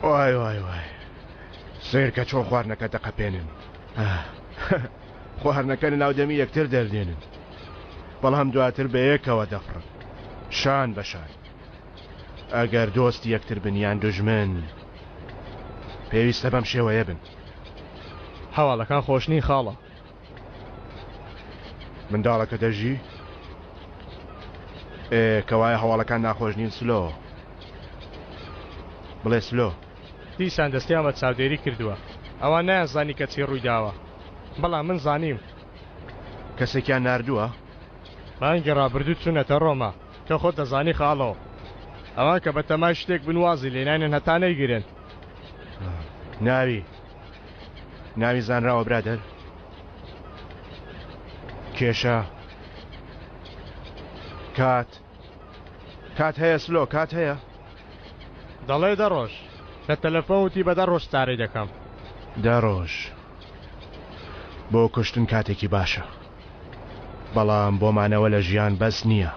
وای وای وای سەیرکە چۆن خواردنەکە دەقەپێنن خواردنەکە لە ناو دەمی یەکتر دەردێنن بەڵام دواتر بەیەکەوە دەفڕن شان بە شان ئەگەر دۆستی یەکتر بن یان دوژمن پێویستە بەم شێوەیە بن. هەواڵەکان خۆش نین خاڵە. منداڵەکە دەژی؟ ئێ کەوایە هەواڵەکان ناخۆش نین سلۆ. بڵێ سلۆ. دیسان دەستیان بە چاودێری کردووە. ئەوان نەیانزانی کە چی ڕوویداوە. بەڵام من زانیم. کەسێکیان ناردووە؟ مانگی ڕابردوو چوونەتە ڕۆما. تۆ خۆت دەزانی خاڵۆ. ئەوان کە بەتەمای شتێک بن وازی لێناینن هەتا نەیگرن. ناوی ناوی زانراوە برادەر؟ کێشە کات کات هەیە سلۆ کات هەیە؟ دەڵێ دە ڕۆژ. لە تەلەفۆن وتی بە دە ڕۆژ چارەی دەکەم. دە ڕۆژ بۆ کوشتن کاتێکی باشە. بەڵام بۆ مانەوە لە ژیان بەس نییە.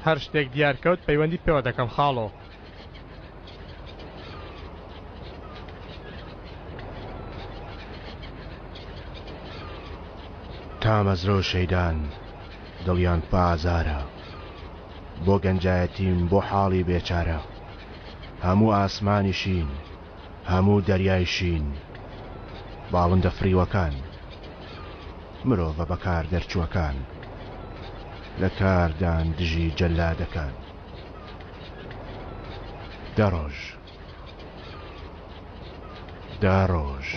هەر شتێک دیار کەوت پەیوەندیت پێوە دەکەم خاڵۆ. تامەزرۆ شەیدان دڵیان پە ئازارە بۆ گەنجایەتیم بۆ حاڵی بێچارە هەموو ئاسمانی شین هەموو دەریای شین باڵندە فڕیوەکان مرۆڤە بەکار دەرچووەکان لە کاردان دژی جەلادەکان. دە ڕۆژ. دە ڕۆژ.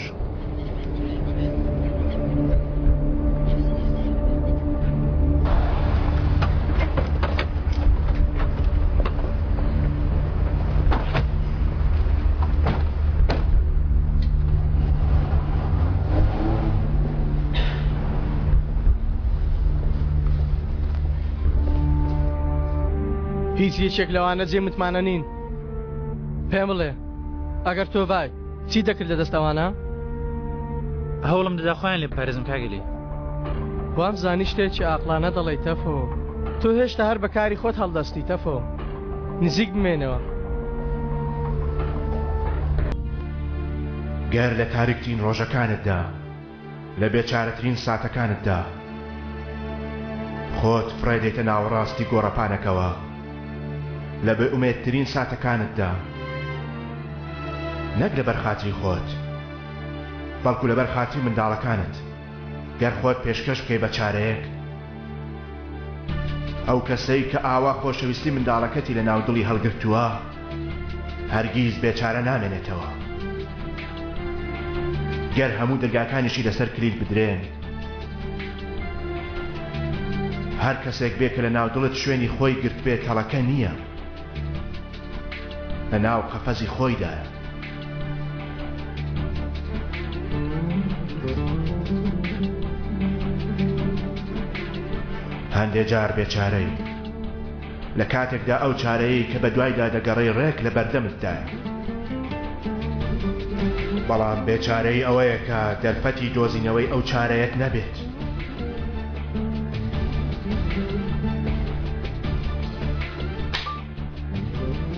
هیچ یەکێک لەوانە جێ متمانە نین پێم بڵێ ئەگەر تۆ بای چی دەکرد لە دەست ئەوانە؟ هەوڵم دەدا خۆیان لێ بپارێزم کاگەلی وام زانی شتێکی ئاقڵانە دەڵێی تەفۆ تۆ هێشتا هەر بەکاری خۆت هەڵدەستی تەفۆ نزیک بمێنەوە. گەر لە تاریکترین ڕۆژەکانتدا، لە بێچارەترین ساتەکانتدا، خۆت فڕێدەیتە ناوەڕاستی گۆڕەپانەکەوە، لە بێئومێدترین ساتەکانتدا، نەک لەبەر خاتری خۆت، بەڵکو لەبەر خاتری منداڵەکانت، گەر خۆت پێشکەش بکەی بە چارەیەک، ئەو کەسەی کە ئاوا خۆشەویستی منداڵەکەتی لە ناو دڵی هەڵگرتووە هەرگیز بێچارە نامێنێتەوە. گەر هەموو دەرگاکانیشی لەسەر کلیل بدرێن، هەر کەسێک بێ کە لە ناو دڵت شوێنی خۆی گرتبێ تەڵەکە نییە. لە ناو قەفەزی خۆیدایە. هەندێ جار بێچارەی، لە کاتێکدا ئەو چارەیەی کە بەدوایدا دەگەڕێی ڕێک لە بەردەمتدایە. بەڵام بێچارەیی ئەوەیە کە دەرفەتی دۆزینەوەی ئەو چارەیەت نەبێت.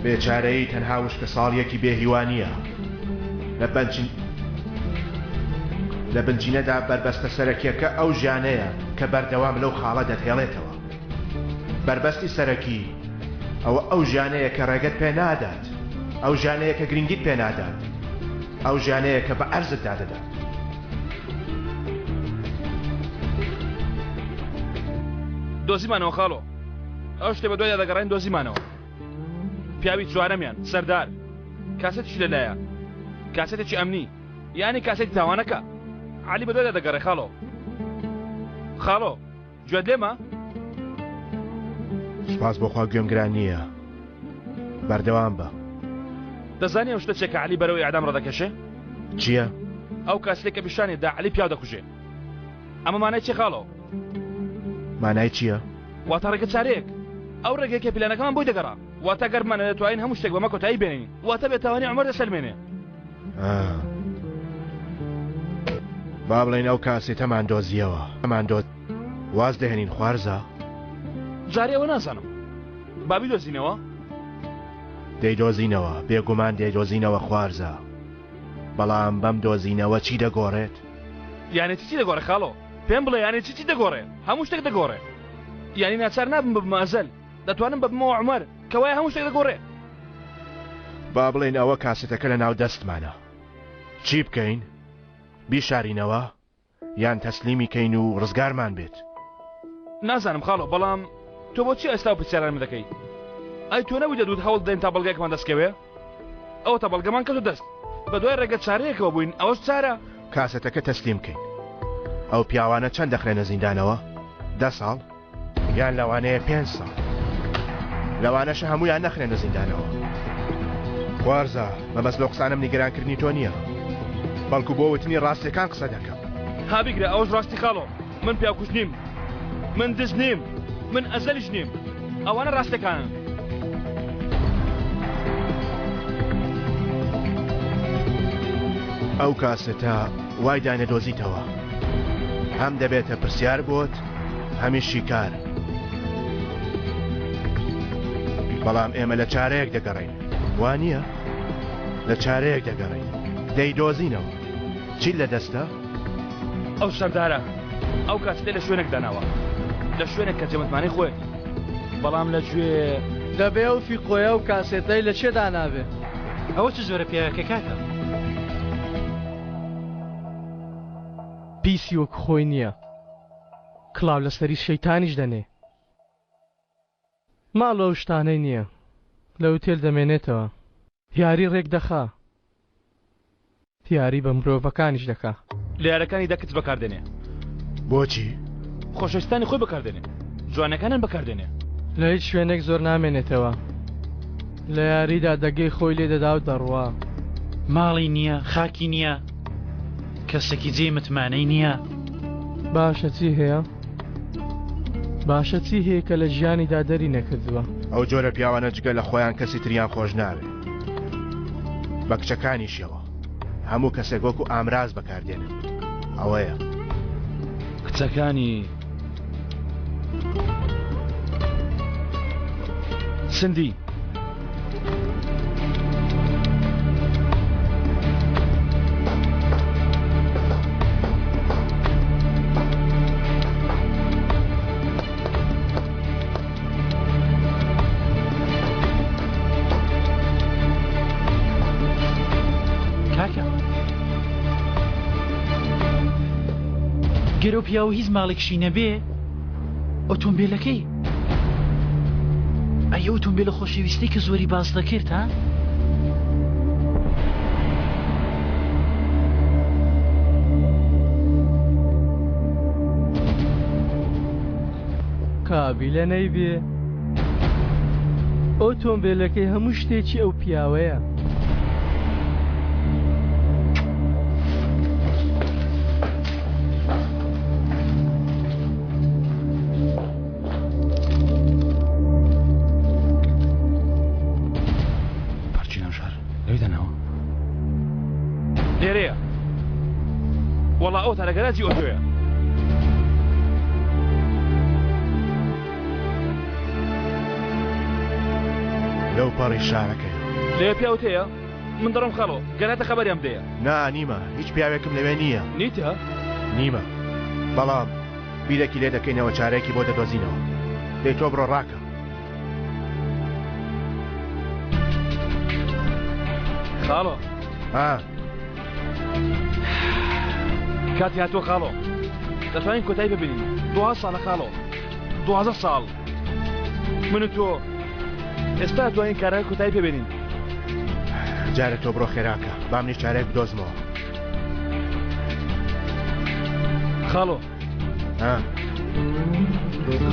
بێچارەیی تەنها وشکەساڵییەکی بێ هیوا نییە. لە لە بنچینەدا بەربەستە سەرەکییەکە ئەو ژیانەیە کە بەردەوام لەو خاڵە دەتهێڵێتەوە. بەربەستی سەرەکی ئەوە ئەو ژیانەیە کە ڕێگەت پێ نادات، ئەو ژیانەیە کە گرنگیت پێ نادات، ئەو ژیانەیە کە بە عەرزت دادەدات. دۆزیمانەوە خاڵۆ. ئەو شتێ بەدوایدا دەگەڕاین دۆزیمانەوە. پیاوی چوارەمیان، سەردار، کاسێتیشی لەلایە. کاسێتێکی ئەمنی. یانی کاسێتی تاوانەکە. عەلی بەدوایدا دەگەڕێ خاڵۆ. خاڵۆ، گوێت لێمە؟ سوپاس بۆ خوا گوێم گران نییە. بەردەوام بە. دەزانی ئەو شتە چیە کە عەلی بەرەو ئیعدام ڕادەکێشێ؟ چییە؟ ئەو کاسێتەی کە پیشانی دا عەلی پیاو دەکوژێ. ئەمە مانای چیە خاڵۆ؟ مانای چییە؟ واتە ڕێگە چارەیەک. ئەو ڕێگەیە کە پیلانەکەمان بۆی دەگەڕا. واتە گەر بمانەوێ دەتوانین هەموو شتێک بەمە کۆتایی بێنین. واتە بێتاوانی عومەر دەسەلمێنێ. با بڵێین ئەو کاسێتەمان دۆزییەوە. ئەمان دۆ. واز دەهێنین خوارزا؟ جارێ ئەوە نازانم. با بیدۆزینەوە؟ دەیدۆزینەوە، بێگومان دەیدۆزینەوە خوارزا. بەڵام بەم دۆزینەوە چی دەگۆڕێت؟ یانی چی چی دەگۆڕێ خاڵۆ؟ پێم بڵێ یانی چی چی دەگۆڕێ؟ هەموو شتێک دەگۆڕێ. یانی ناچار نابم ببمە ئەزەل، دەتوانم ببمەوە عومەر، کەوایە هەموو شتێک دەگۆڕێ. با بڵێین ئەوە کاسێتەکە لەناو دەستمانە. چی بکەین؟ بیشارینەوە؟ یان تەسلیمی کەین و ڕزگارمان بێت؟ نازانم خاڵۆ، بەڵام تۆ بۆچی ئێستا ئەو پرسیارانەم دەکەی؟ ئەی تۆ نەبووی دەتوت هەوڵ دەدەین تا بەڵگەیەکمان دەست کەوێ؟ ئەوەتا بەڵگەمان کەوتە دەست. بە دوای ڕێگە چارەیەکەوە بووین، ئەوەش چارە. کاسێتەکە تەسلیم کەین. ئەو پیاوانە چەند دەخرێنە زیندانەوە؟ دە ساڵ؟ یان لەوانەیە پێنج ساڵ. لەوانەشە هەموویان نەخرێنە زیندانەوە. خوارزا، مەبەست لەو قسانەم نیگەرانکردنی تۆ نییە، بەڵکو بۆ وتنی ڕاستیەکان قسە دەکەم. ها بیگرە ئەوەش ڕاستی خاڵۆ، من پیاوکوژ نیم، من دز نیم، من ئەزەلیش نیم، ئەوانە ڕاستیەکانن. ئەو کاسێتە وای دانەدۆزیتەوە هەم دەبێتە پرسیار بۆت هەمیش شیکار. بەڵام ئێمە لە چارەیەک دەگەڕێین وا نییە؟ لە چارەیەک دەگەڕێین دەیدۆزینەوە. چیت لە دەستە؟ ئەو سەردارە ئەو کاسێتەی لە شوێنێک داناوە، لە شوێنێک کە جێمتمانەی خۆیەتی، بەڵام لە کوێ؟ دەبێ ئەو فیقۆیە ئەو کاسێتەی لە کێ دانابێ؟ ئەوە چ جۆرە پیاوێکە کاکە؟ پیسی وەک خۆی نییە. کڵاو لەسەری شەیتانیش دەنێ. ماڵ و ئەو شتانەی نییە. لە ئوتێل دەمێنێتەوە. یاری ڕێک دەخا. یاری بە مرۆڤەکانیش دەکا. لە یارەکانیدا کچ بەکار دێنێ. بۆچی؟ خۆشەویستانی خۆی بەکار دێنێ. جوانەکانیان بەکار دێنێ. لە هیچ شوێنێک زۆر نامێنێتەوە. لە یاریدا دەگەی خۆی لێ دەدا و دەڕوا. ماڵی نییە، خاکی نییە، کەسێکی جێی متمانەی نییە. باشە چی هەیە؟ باشە چی هەیە کە لە ژیانیدا دەری نەکردووە؟ ئەو جۆرە پیاوانە جگە لە خۆیان کەسی تریان خۆش ناوێ. بە کچەکانیشیەوە. هەموو کەسێک وەکو ئامراز بەکاردێنن. ئەوەیە. کچەکانی سندی. کاکە گەر ئەو پیاوە هیچ ماڵێکشی نەبێ ئۆتۆمبیلەکەی ئەی ئەو ئۆتۆمبیلە خۆشەویستەی کە زۆری باس دەکرد ها قابیلە نەیبێ ئۆتۆمبیلەکەی هەموو شتێکی ئەو پیاوەیە. پارکی ناو شار لەوێ داناوە لێرەیە وەڵا ئەو تا لە گەراجی ئۆتۆیە لەو پەڕی شارەکەیە. لەوێ پیاوت هەیە؟ من دەڕۆم خاڵۆ، گەر هاتە خەبەریان بدەیە. نا نیمە، هیچ پیاوێکم لەوێ نییە. نیتە؟ نیمە، بەڵام بیرێکی لێ دەکەینەوە چارەیەکی بۆ دەدۆزینەوە. دەی تۆ بڕۆ ڕاکە. خاڵۆ. ها. کاتی هاتووە خاڵۆ. دەتوانین کۆتایی ببینین. 12 ساڵە خاڵۆ. 12 ساڵ. من و تۆ ئێستا توانین کارەکە کۆتایی پێ بێنین. جارێ تۆ بڕۆ خێراکە با منیش چارەیەک بدۆزمەوە. خاڵۆ. ها.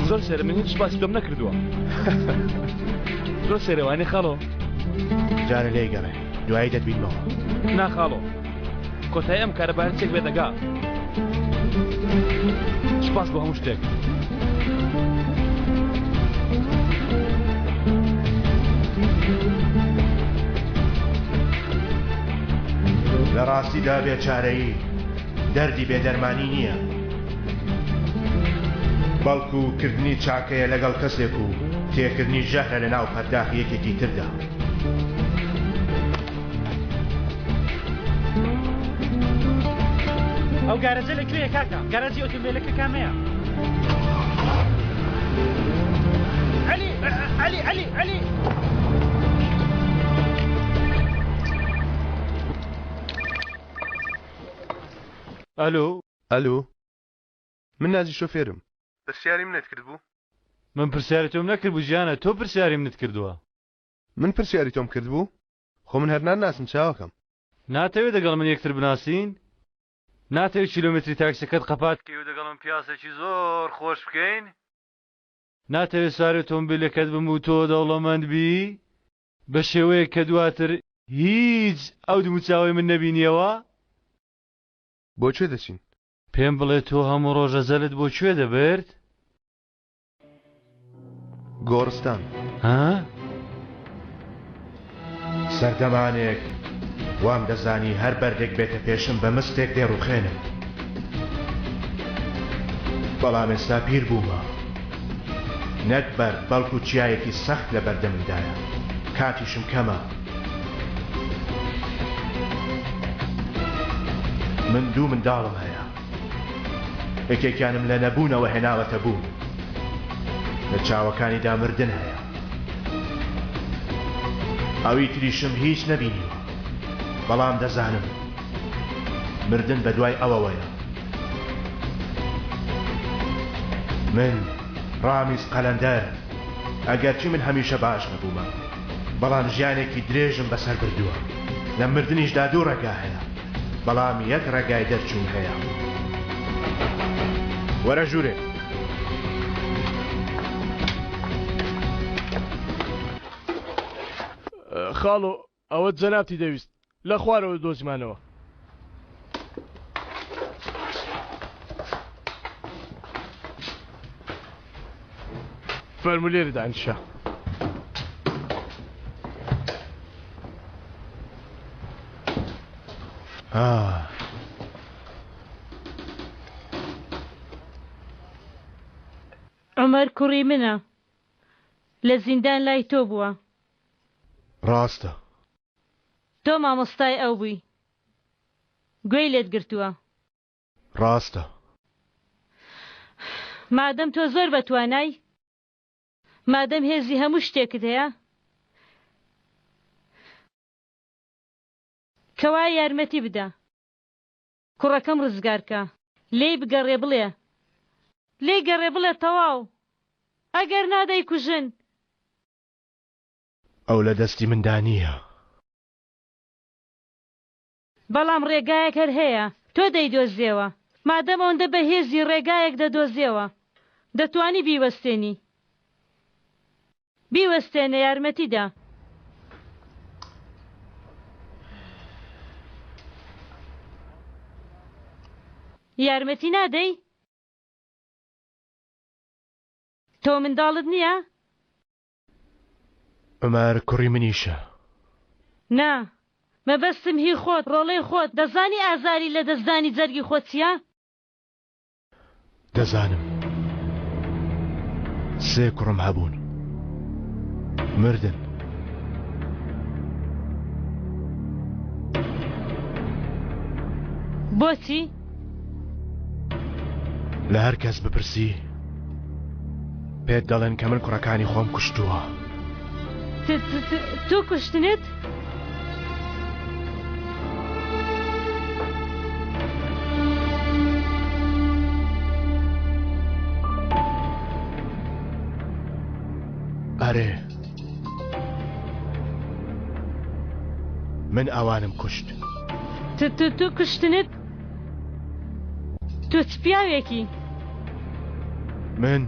زۆر سەیرە من هیچ باسی تۆم نەکردووە. زۆر سەیرە وانێ خاڵۆ؟ جارێ لێی گەڕێ دوایی دەتبینمەوە. نا خاڵۆ کۆتایی ئەم کارە بە هەرچێک بێ دەگا. سوپاس بۆ هەموو شتێک. لە ڕاستیدا بێچارەیی دەردی بێدەرمانی نییە. بەڵکو کردنی چاکەیە لەگەڵ کەسێک و تێکردنی ژەهرە لەناو پەرداخی یەکێکی تردا. ئەو گارەجە لە کوێیە کاکە؟ گەراجی ئۆتۆمبێلەکە کامەیە؟ عەلی عەلی عەلی عەلی ئەلۆ ئەلۆ من نازی شۆفێرم. پرسیاری منت کردبوو؟ من پرسیاری تۆم نەکردبوو ژیانە تۆ پرسیاری منت کردووە. من پرسیاری تۆم کردبوو؟ خۆ من هەر ناتناسم چاوەکەم. ناتەوێ دەگەڵ من یەکتر بناسین؟ ناتەوێ کیلۆمەتری تاکسیەکەت قەپات بکەی و دەگەڵ من پیاسێکی زۆر خۆش بکەین؟ ناتەوێ سواری ئۆتۆمبیلەکەت بم و تۆ دەوڵەمەند بی بە شێوەیەک کە دواتر هیچ ئەو دموچاوەی من نەبینیەوە؟ بۆ کوێ دەچین؟ پێم بڵێ تۆ هەموو ڕۆژ ئەزەلت بۆ کوێ دەبرد؟ گۆڕستان. ها؟ سەردەمانێک وام دەزانی هەر بەردێک بێتە پێشم بە مستێک دەیڕوخێنم. بەڵام ئێستا پیر بوومە. نەک بەرد بەڵکو چیایەکی سەخت لە بەردەممدایە. کاتیشم کەمە. من دوو منداڵم هەیە. یەکێکیانم لە نەبوونەوە هێناوەتە بوون. لە چاوەکانیدا مردن هەیە. ئەوی تریشم هیچ نەبینیوە. بەڵام دەزانم مردن بەدوای ئەوەوەیە. من ڕامیز قەلەندەر، ئەگەرچی من هەمیشە باش نەبوومە، بەڵام ژیانێکی درێژم بەسەر بردووە. لە مردنیشدا دوو ڕێگا هەیە، بەڵام یەک ڕێگای دەرچوون هەیە. وەرە ژوورێ. خاڵۆ ئەوە جەنابتی دەویست لە خوارەوە دۆزیمانەوە. فەرموو لێرە دانیشە. عومەر کوڕی منە. لە زیندان لای تۆ بووە. ڕاستە. تۆ مامۆستای ئەو بووی. گوێی لێت گرتووە. ڕاستە. مادەم تۆ زۆر بە توانای، مادەم هێزی هەموو شتێکت هەیە، کەوایە یارمەتی بدە کوڕەکەم ڕزگار کە. لێی بگەڕێ بڵێ. لێی گەڕێ بڵێ تەواو. ئەگەر نا دەیکوژن. ئەو لە دەستی مندا نییە. بەڵام ڕێگایەک هەر هەیە تۆ دەیدۆزیەوە. مادەم ئەوەندە بەهێزی ڕێگایەک دەدۆزیەوە. دەتوانی بیوەستێنی. بیوەستێنە یارمەتی دە. یارمەتی نادەی؟ تۆ منداڵت نییە؟ عومەر کوڕی منیشە. نا مەبەستم هی خۆت ڕۆڵەی خۆت دەزانی ئازاری لەدەستدانی جەرگی خۆت چیە؟ دەزانم سێ کوڕم هەبوون مردن. بۆچی؟ لە هەر کەس بپرسی پێت دەڵێن کە من کوڕەکانی خۆم کوشتووە. تۆ کوشتنت؟ ئەرێ من ئەوانم کوشت. تۆ کوشتنت؟ تۆ چ پیاوێکی؟ من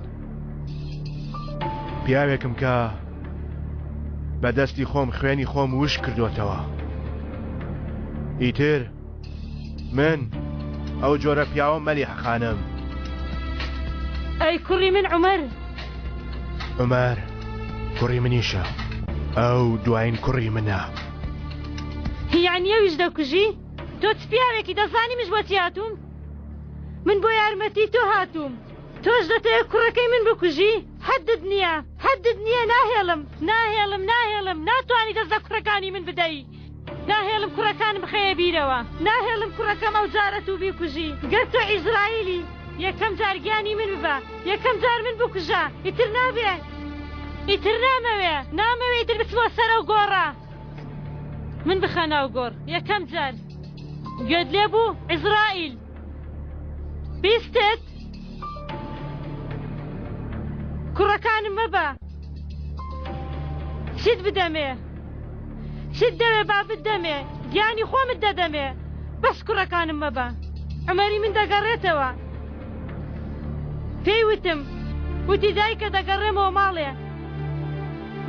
پیاوێکم کە بە دەستی خۆم خوێنی خۆم وش کردوەتەوە. ئیتر من ئەو جۆرە پیاوە مەلیح خانم. ئەی کوڕی من عومەر؟ عومەر کوڕی منیشە. ئەو دوایین کوڕی منە. یەعنی ئەویش دەکوژی؟ تۆ چ پیاوێکی؟ دەزانی منش بۆچی هاتووم؟ من بۆ یارمەتی تۆ هاتووم. تۆش دەتەوێت کوڕەکەی من بکوژی؟ حەدت نییە، حەدت نییە، ناهێڵم، ناهێڵم، ناهێڵم، ناتوانی دەست لە کوڕەکانی من بدەی. ناهێڵم کوڕەکانم بخەیە بیرەوە، ناهێڵم کوڕەکەم ئەو جارە تو بیکوژی. گەر تۆ عیزرائیلی، یەکەم جار گیانی من ببە، یەکەم جار من بکوژە، ئیتر نابێ، ئیتر نامەوێ، نامەوێ ئیتر بچمەوە سەر ئەو گۆڕە. من بخە ناو گۆڕ، یەکەم جار. گوێت لێ بوو عیزرائیل؟ بیستت؟ کوڕەکانم مەبە. چیت بدەمێ؟ چیت دەوێ با بتدەمێ، گیانی خۆمت دەدەمێ، بەس کوڕەکانم مەبە. عومەری من دەگەڕێتەوە. پێی وتم، وتی دایکە دەگەڕێمەوە ماڵێ.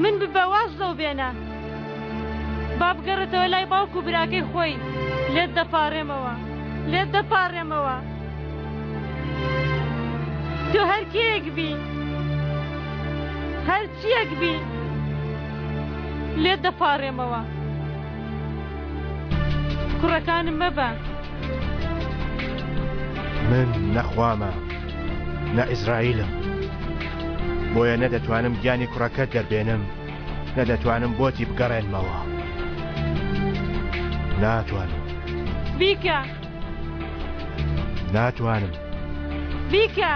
من ببە واز لەو بێنە. با بگەڕێتەوە لای باوک و براکەی خۆی. لێت دەپاڕێمەوە. لێت دەپاڕێمەوە. تۆ هەر کێیەک بی، هەر چییەک بی، لێت دەپاڕێمەوە. کوڕەکانم مەبە. من نە خوامە، نە عیزرائیلم. بۆیە نە دەتوانم گیانی کوڕەکەت دەربێنم، نە دەتوانم بۆتی بگەڕێنمەوە. ناتوانم. بیکە. ناتوانم. بیکە.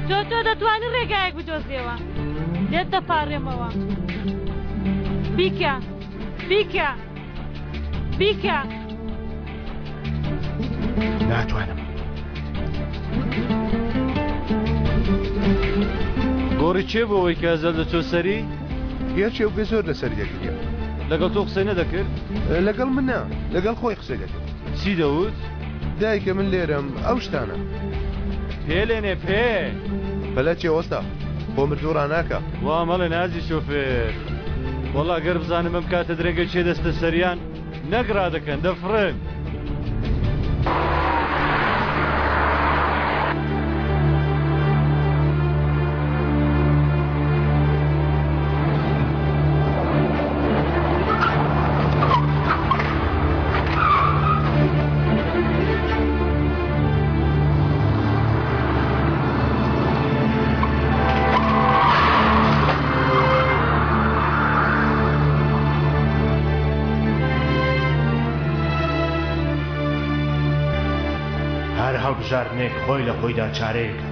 تۆ تۆ دەتوانی ڕێگایەک بدۆزیەوە. لێت دەپاڕێمەوە. بیکە. بیکە. بیکە. ناتوانم. گۆڕی کێ بۆ ئەوەی کە ئەزەل دەچۆ سەری؟ یەکێ و بێ زۆر لەسەری دەگریا. لەگەڵ تۆ قسەی نەدەکرد؟ لەگەڵ من نا، لەگەڵ خۆی قسەی دەکرد. چی دەوت؟ دایکە من لێرەم، ئەو شتانە. پێ لێنێ پێ. پەلە چیە وەستا؟ خۆ مردوو ڕاناکا. وا مەڵێ نازی شۆفێر. وەڵا گەر بزانم ئەم کاتە درەنگە کێ دەستە سەریان، نەک ڕادەکەن، دەفڕن. هەر هەڵبژاردنێک خۆی لە خۆیدا چارەیەکە.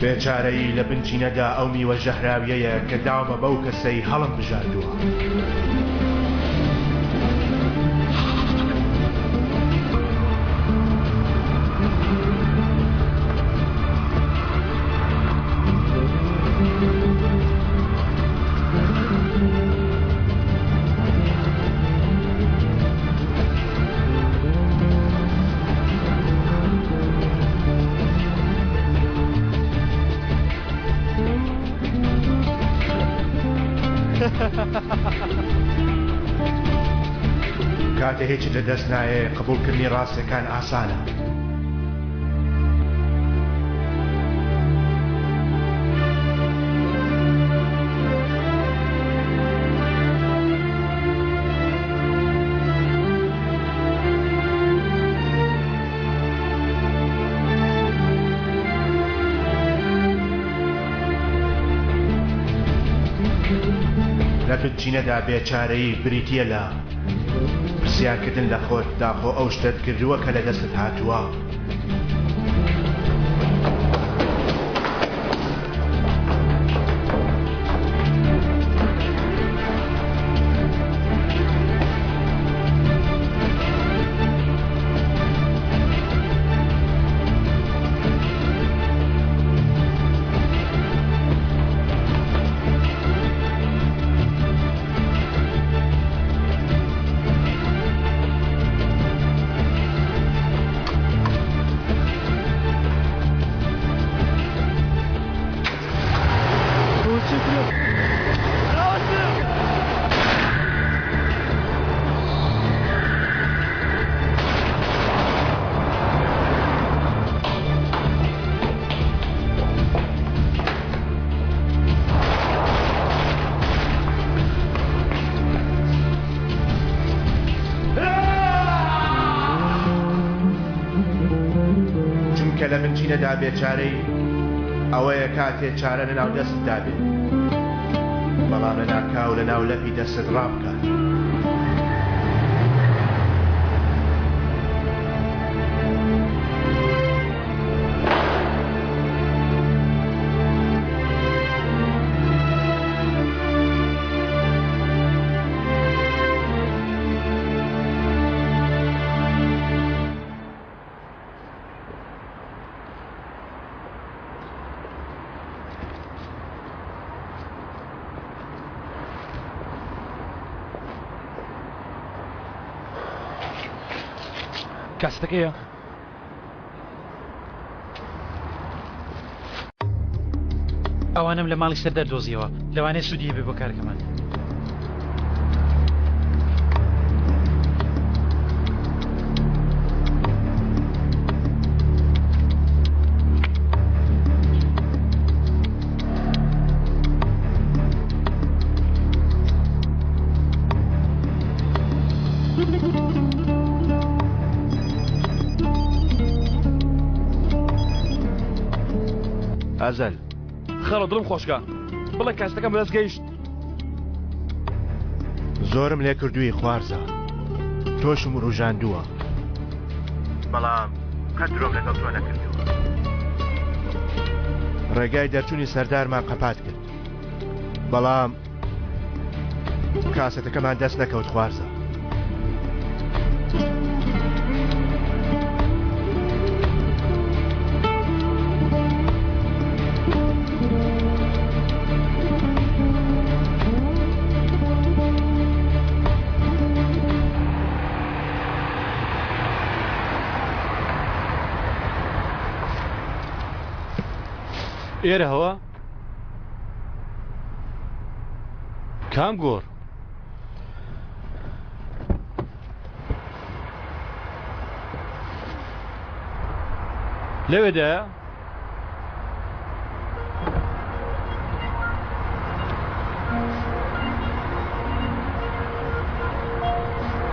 بێچارەیی لە بنچینەدا ئەو میوە ژەهراویەیە کە داومە بەو کەسەی هەڵم بژاردووە. کاتێ هیچت لە دەست نایێ قبوڵکردنی ڕاستیەکان ئاسانە. لە بنچینەدا بێچارەیی بریتییە لە پرسیارکردن لە خۆت داخۆ ئەو شتەت کردووە کە لە دەستت هاتووە؟ کە لە بنچینەدا بێچارەی ئەوەیە کاتێ چارە لەناو دەستتدا بێ بەڵام لەناکاو لەناو لەپی دەستت ڕابکات. کاسەتەکەیە ئەوانەم لە ماڵی سەردار دۆزیەوە لەوانەیە سوودی هەبێ بۆ کارەکەمان. ئەزەل. خاڵۆ دڵم خۆشکە بڵێ کاستەکەم بەدەست گەیشت. زۆرم لێ کردووی خوارزا تۆشم وروژاندووە بەڵام قەت درۆم لەگەڵ تۆ نەکردووە. ڕێگای دەرچوونی سەردارمان قەپات کرد بەڵام کاسێتەکەمان دەست نەکەوت خوارزا. ئێرە هەوە؟ کام گۆڕ؟ لەوێدایە؟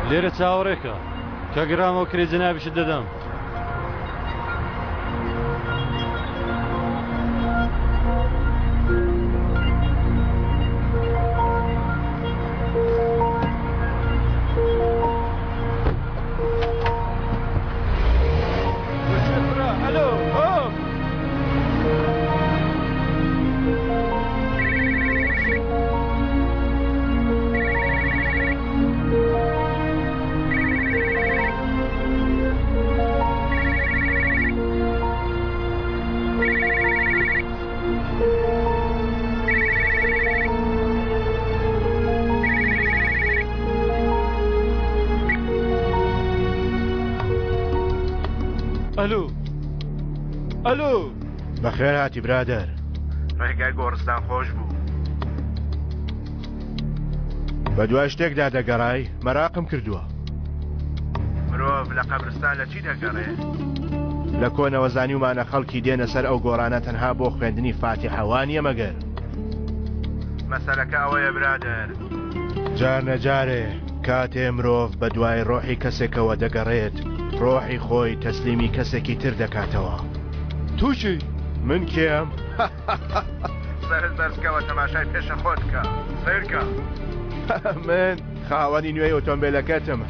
لێرە چاوەڕێکە کە گرامەوە کرێ جەنابیشت دەدەم. ئەلو ئەلو بەخێر هاتی برادەر. ڕێگای گۆڕستان خۆش بوو. بە دوای شتێکدا دەگەڕای مەراقم کردووە. مرۆڤ لە قەبرستان لە چی دەگەڕێ؟ لە کۆنەوە زانیومانە خەڵکی دێنە سەر ئەو گۆڕانە تەنها بۆ خوێندنی فاتیحە وانیە مەگەر؟ مەسەلەکە ئەوەیە برادەر جار نە جارێ کاتێ مرۆڤ بە دوای ڕۆحی کەسێکەوە دەگەڕێت ڕۆحی خۆی تەسلیمی کەسێکی تر دەکاتەوە. تۆ کێی؟ من کێم؟ سەرت بەرزکەوە تەماشای پێشە خۆت بکە سەیرکە من خاوەنی نوێی ئۆتۆمبیلەکەتم.